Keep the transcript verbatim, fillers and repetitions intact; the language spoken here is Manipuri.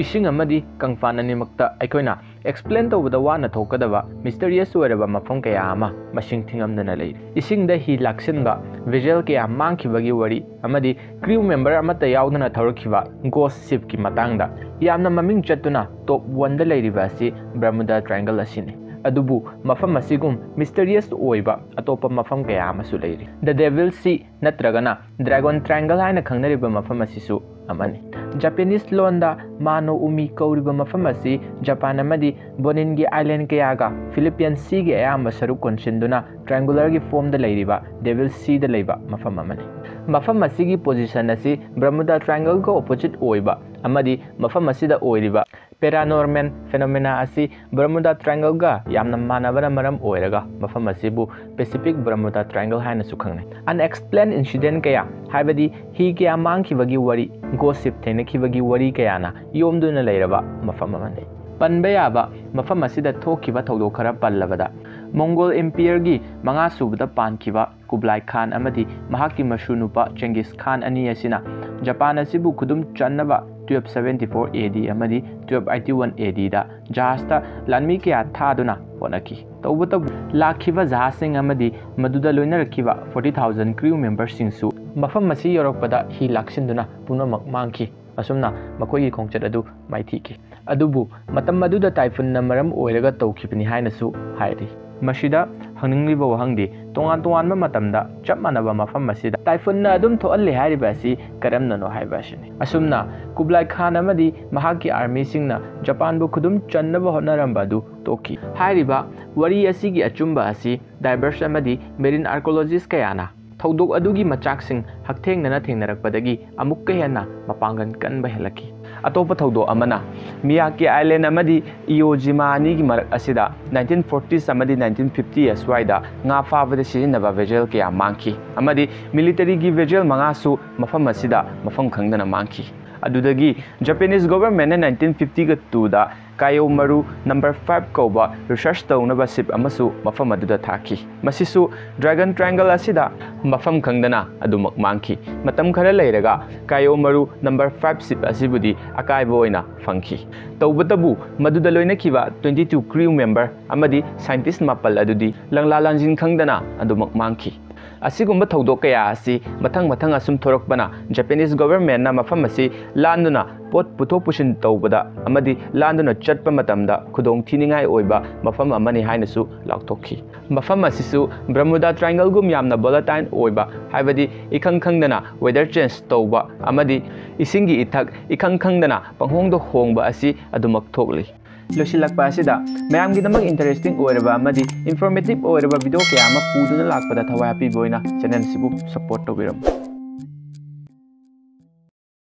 ꯏꯁꯤꯡ ꯑꯃꯗꯤ ꯀꯪꯐꯥꯟ ꯑꯅꯤꯃꯛꯇ ꯑꯩꯈꯣꯏꯅ ꯑꯦꯛꯁꯄ꯭ꯂꯦꯟ ꯇꯧꯕꯗ ꯋꯥꯅ ꯊꯣꯛꯀꯗꯕ ꯃꯤꯁꯇꯔꯤꯌꯁ ꯑꯣꯏꯔꯕ ꯃꯐꯝ ꯀꯌꯥ ꯑꯃ ꯃꯁꯤꯡ ꯊꯤꯉꯝꯗꯅ ꯂꯩꯔꯤ꯫ ꯏꯁꯤꯡꯗ ꯍꯤ ꯂꯥꯛꯁꯤꯟꯕ, ꯚꯤꯖꯨꯋꯦꯜ ꯀꯌꯥ ꯃꯥꯡꯈꯤꯕꯒꯤ ꯋꯥꯔꯤ ꯑꯃꯗꯤ ꯀ꯭ꯔꯤꯎ ꯃꯦꯝꯕꯔ ꯑꯃꯠꯇ ꯌꯥꯎꯗꯅ ꯊꯧꯔꯛꯈꯤꯕ ꯒꯣꯁ ꯁꯤꯞꯀꯤ ꯃꯇꯥꯡꯗ ꯌꯥꯝꯅ ꯃꯃꯤꯡ ꯆꯠꯇꯨꯅ ꯇꯣꯞ ꯋꯥꯟꯗ ꯂꯩꯔꯤꯕ ꯑꯁꯤ ꯕꯔꯃꯨꯗꯥ ꯇ꯭ꯔꯥꯏꯡꯒꯜ ꯑꯁꯤꯅꯤ꯫ ꯑꯗꯨꯕꯨ ꯃꯐꯝ ꯑꯁꯤꯒꯨꯝ ꯃꯤꯁꯇꯔꯤꯌꯁ ꯑꯣꯏꯕ ꯑꯇꯣꯞꯄ ꯃꯐꯝ ꯀꯌꯥ ꯑꯃꯁꯨ ꯂꯩꯔꯤ꯫ ꯗ ꯗꯦꯚꯤꯜ ꯁꯤ ꯅꯠꯇ꯭ꯔꯒꯅ ꯗ꯭ꯔꯦꯒꯣꯟ ꯇ꯭ꯔꯥꯏꯡꯒꯜ ꯍꯥꯏꯅ ꯈꯪꯅꯔꯤꯕ ꯃꯐꯝ ꯑꯁꯤꯁꯨ ꯑꯃꯅꯤ꯫ ꯖꯄꯦꯅꯤꯁ ꯂꯣꯟꯗ ꯃꯥꯅꯣ ꯎꯃꯤ ꯀꯧꯔꯤꯕ ꯃꯐꯝ ꯑꯁꯤ ꯖꯄꯥꯟ ꯑꯃꯗꯤ ꯕꯣꯅꯤꯟꯒꯤ ꯑꯥꯏꯂꯦꯟ ꯀꯌꯥꯒ ꯐꯤꯂꯤꯄꯤꯌꯟ ꯁꯤꯒꯤ ꯑꯌꯥꯝꯕ ꯁꯔꯨꯛ ꯀꯣꯟꯁꯤꯟꯗꯨꯅ ꯇ꯭ꯔꯥꯏꯡꯒꯨꯂꯔꯒꯤ ꯐꯣꯝꯗ ꯂꯩꯔꯤꯕ ꯗꯦꯚꯤꯜ ꯁꯤꯗ ꯂꯩꯕ ꯃꯐꯝ ꯑꯃꯅꯤ꯫ ꯃꯐꯝ ꯑꯁꯤꯒꯤ ꯄꯣꯖꯤꯁꯟ ꯑꯁꯤ ꯕꯔꯃꯨꯗꯥ ꯇ꯭ꯔꯥꯏꯡꯒꯜꯒ ꯑꯣꯄꯣꯖꯤꯠ ꯑꯣꯏꯕ ꯑꯃꯗꯤ ꯃꯐꯝ ꯑꯁꯤꯗ ꯑꯣꯏꯔꯤꯕ ꯄꯦꯔꯥꯅꯣꯔꯃꯦꯜ ꯐꯦꯅꯣꯃꯦꯅꯥ ꯑꯁꯤ ꯕꯔꯃꯨꯗꯥ ꯇ꯭ꯔꯥꯏꯡꯒꯜꯒ ꯌꯥꯝꯅ ꯃꯥꯟꯅꯕꯅ ꯃꯔꯝ ꯑꯣꯏꯔꯒ ꯃꯐꯝ ꯑꯁꯤꯕꯨ ꯄꯦꯁꯤꯐꯤꯛ ꯕꯔꯃꯨꯗꯥ ꯇ꯭ꯔꯥꯏꯡꯒꯜ ꯍꯥꯏꯅꯁꯨ ꯈꯪꯅꯩ꯫ ꯑꯟꯑꯦꯛꯁꯄ꯭ꯂꯦꯟ ꯏꯟꯁꯤꯗꯦꯟ ꯀꯌꯥ, ꯍꯥꯏꯕꯗꯤ ꯍꯤ ꯀꯌꯥ ꯃꯥꯡꯈꯤꯕꯒꯤ ꯋꯥꯔꯤ, ꯒꯣꯁ ꯁꯤꯞ ꯊꯦꯡꯅꯈꯤꯕꯒꯤ ꯋꯥꯔꯤ ꯀꯌꯥꯅ ꯌꯣꯝꯗꯨꯅ ꯂꯩꯔꯕ ꯃꯐꯝ ꯑꯃꯅꯤ꯫ ꯄꯟꯕ ꯌꯥꯕ ꯃꯐꯝ ꯑꯁꯤꯗ ꯊꯣꯛꯈꯤꯕ ꯊꯧꯗꯣꯛ ꯈꯔ ꯄꯜꯂꯕꯗ, ꯃꯣꯡꯒꯣꯜ ꯏꯝꯄꯤꯌꯔꯒꯤ ꯃꯉꯥꯁꯨꯕꯗ ꯄꯥꯟꯈꯤꯕ ꯀꯨꯕ꯭ꯂꯥꯏ ꯈꯥꯟ ꯑꯃꯗꯤ ꯃꯍꯥꯛꯀꯤ ꯃꯁꯨ ꯅꯨꯄꯥ ꯆꯦꯡꯒꯤꯁ ꯈꯥꯟ ꯑꯅꯤ ꯑꯁꯤꯅ ꯖꯄꯥꯟ ꯑꯁꯤꯕꯨ ꯈꯨꯗꯨꯝ ꯆꯟꯅꯕ twelve seventy four A D ꯑꯃꯗꯤ twelve eighty one A Dꯗ ꯖꯍꯥꯖꯇ ꯂꯥꯟꯃꯤ ꯀꯌꯥ ꯊꯥꯗꯨꯅ ꯍꯣꯠꯅꯈꯤ꯫ ꯇꯧꯕꯇꯕꯨ, ꯂꯥꯛꯈꯤꯕ ꯖꯍꯥꯖꯁꯤꯡ ꯑꯃꯗꯤ ꯃꯗꯨꯗ ꯂꯣꯏꯅꯔꯛꯈꯤꯕ forty thousand crew memberꯁꯤꯡꯁꯨ ꯃꯐꯝ ꯑꯁꯤ ꯌꯧꯔꯛꯄꯗ ꯍꯤ ꯂꯥꯛꯁꯤꯟꯗꯨꯅ ꯄꯨꯝꯅꯃꯛ ꯃꯥꯡꯈꯤ꯫ ꯑꯁꯨꯝꯅ ꯃꯈꯣꯏꯒꯤ ꯈꯣꯡꯆꯠ ꯑꯗꯨ ꯃꯥꯏꯊꯤꯈꯤ꯫ ꯑꯗꯨꯕꯨ ꯃꯇꯝ ꯑꯗꯨꯗ ꯇꯥꯏꯐꯨꯟꯅ ꯃꯔꯝ ꯑꯣꯏꯔꯒ ꯇꯧꯈꯤꯕꯅꯤ ꯍꯥꯏꯅꯁꯨ ꯍꯥꯏꯔꯤ꯫ ꯃꯁꯤꯗ ꯍꯪꯅꯤꯡꯂꯤꯕ ꯋꯥꯍꯪꯗꯤ, ꯇꯣꯉꯥꯟ ꯇꯣꯉꯥꯟꯕ ꯃꯇꯝꯗ ꯆꯞ ꯃꯥꯟꯅꯕ ꯃꯐꯝ ꯑꯁꯤꯗ ꯇꯥꯏꯐꯨꯟꯅ ꯑꯗꯨꯝ ꯊꯣꯛꯍꯜꯂꯤ ꯍꯥꯏꯔꯤꯕ ꯑꯁꯤ ꯀꯔꯝꯅꯅꯣ ꯍꯥꯏꯕ ꯑꯁꯤꯅꯤ꯫ ꯑꯁꯨꯝꯅ ꯀꯨꯕ꯭ꯂꯥꯏ ꯈꯥꯟ ꯑꯃꯗꯤ ꯃꯍꯥꯛꯀꯤ ꯑꯥꯔꯃꯤꯁꯤꯡꯅ ꯖꯄꯥꯟꯕꯨ ꯈꯨꯗꯨꯝ ꯆꯟꯅꯕ ꯍꯣꯠꯅꯔꯝꯕ ꯑꯗꯨ ꯇꯣꯛꯈꯤ꯫ ꯍꯥꯏꯔꯤꯕ ꯋꯥꯔꯤ ꯑꯁꯤꯒꯤ ꯑꯆꯨꯝꯕ ꯑꯁꯤ ꯗꯥꯏꯚꯔꯁ ꯑꯃꯗꯤ ꯃꯦꯔꯤꯟ ꯑꯥꯔꯀꯣꯂꯣꯖꯤꯁ ꯀꯌꯥꯅ ꯊꯧꯗꯣꯛ ꯑꯗꯨꯒꯤ ꯃꯆꯥꯛꯁꯤꯡ ꯍꯛꯊꯦꯡꯅꯅ ꯊꯦꯡꯅꯔꯛꯄꯗꯒꯤ ꯑꯃꯨꯛꯀ ꯍꯦꯟꯅ ꯃꯄꯥꯡꯒꯜ ꯀꯟꯕ ꯍꯦꯜꯂꯛꯈꯤ꯫ ꯑꯇꯣꯞꯄ ꯊꯧꯗꯣꯛ ꯑꯃꯅ, ꯃꯤꯌꯥꯀꯤ ꯑꯥꯏꯂꯦꯟ ꯑꯃꯗꯤ ꯏꯌꯣ ꯖꯤꯃꯥ ꯑꯅꯤꯒꯤ ꯃꯔꯛ ꯑꯁꯤꯗ nineteen forties ꯑꯃꯗꯤ nineteen fifty ꯑꯁ꯭ꯋꯥꯏꯗ ꯉꯥ ꯐꯥꯕꯗ ꯁꯤꯖꯤꯟꯅꯕ ꯚꯦꯖꯦꯜ ꯀꯌꯥ ꯃꯥꯡꯈꯤ ꯑꯃꯗꯤ ꯃꯤꯂꯤꯇꯔꯤꯒꯤ ꯚꯦꯖꯦꯜ ꯃꯉꯥꯁꯨ ꯃꯐꯝ ꯑꯁꯤꯗ ꯃꯐꯝ ꯈꯪꯗꯅ ꯃꯥꯡꯈꯤ꯫ ꯑꯗꯨꯗꯒꯤ Japanese governmentꯅ nineteen fiftyꯒ twoꯗ ꯀꯥꯏꯌꯣ ꯃꯔꯨ number five ꯀꯧꯕ research ꯇꯧꯅꯕ ship ꯑꯃꯁꯨ ꯃꯐꯝ ꯑꯗꯨꯗ ꯊꯥꯈꯤ꯫ ꯃꯁꯤꯁꯨ Dragon Triangle ꯑꯁꯤꯗ ꯃꯐꯝ ꯈꯪꯗꯅ ꯑꯗꯨꯃꯛ ꯃꯥꯡꯈꯤ꯫ ꯃꯇꯝ ꯈꯔ ꯂꯩꯔꯒ ꯀꯥꯏꯌꯣ ꯃꯔꯨ number five ship ꯑꯁꯤꯕꯨꯗꯤ ꯑꯀꯥꯏꯕ ꯑꯣꯏꯅ ꯐꯪꯈꯤ꯫ ꯇꯧꯕꯇꯕꯨ ꯃꯗꯨꯗ ꯂꯣꯏꯅꯈꯤꯕ twenty two crew member ꯑꯃꯗꯤ scientist ꯃꯥꯄꯜ ꯑꯗꯨꯗꯤ ꯂꯪꯂꯥ ꯂꯥꯟꯖꯤꯟ ꯈꯪꯗꯅ ꯑꯗꯨꯃꯛ ꯃꯥꯡꯈꯤ꯫ ꯑꯁꯤꯒꯨꯝꯕ ꯊꯧꯗꯣꯛ ꯀꯌꯥ ꯑꯁꯤ ꯃꯊꯪ ꯃꯊꯪ ꯑꯁꯨꯝ ꯊꯣꯔꯛꯄꯅ Japanese governmentꯅ ꯃꯐꯝ ꯑꯁꯤ ꯂꯥꯟꯗꯨꯅ ꯄꯣꯠ ꯄꯨꯊꯣꯛ ꯄꯨꯁꯤꯟ ꯇꯧꯕꯗ ꯑꯃꯗꯤ ꯂꯥꯟꯗꯨꯅ ꯆꯠꯄ ꯃꯇꯝꯗ ꯈꯨꯗꯣꯡ ꯊꯤꯅꯤꯡꯉꯥꯏ ꯑꯣꯏꯕ ꯃꯐꯝ ꯑꯃꯅꯤ ꯍꯥꯏꯅꯁꯨ ꯂꯥꯎꯊꯣꯛꯈꯤ꯫ ꯃꯐꯝ ꯑꯁꯤꯁꯨ Bermuda Triangleꯒꯨꯝ ꯌꯥꯝꯅ volatile ꯑꯣꯏꯕ, ꯍꯥꯏꯕꯗꯤ ꯏꯈꯪ ꯈꯪꯗꯅ weather change ꯇꯧꯕ ꯑꯃꯗꯤ ꯏꯁꯤꯡꯒꯤ ꯏꯊꯛ ꯏꯈꯪ ꯈꯪꯗꯅ ꯄꯪꯍꯣꯡꯗ ꯍꯣꯡꯕ ꯑꯁꯤ ꯑꯗꯨꯃꯛ ꯊꯣꯛꯂꯤ꯫ ꯂꯣꯏꯁꯤꯜꯂꯛꯄ ꯑꯁꯤꯗ ꯃꯌꯥꯝꯒꯤꯗꯃꯛ interesting ꯑꯣꯏꯔꯕ ꯑꯃꯗꯤ informative ꯑꯣꯏꯔꯕ video ꯀꯌꯥ ꯑꯃ ꯄꯨꯗꯨꯅ ꯂꯥꯛꯄꯗ ꯊꯋꯥꯏ ꯍꯥꯞꯄꯤꯕ ꯑꯣꯏꯅ channelꯁꯤꯕꯨ support ꯇꯧꯕꯤꯔꯝꯃꯨ꯫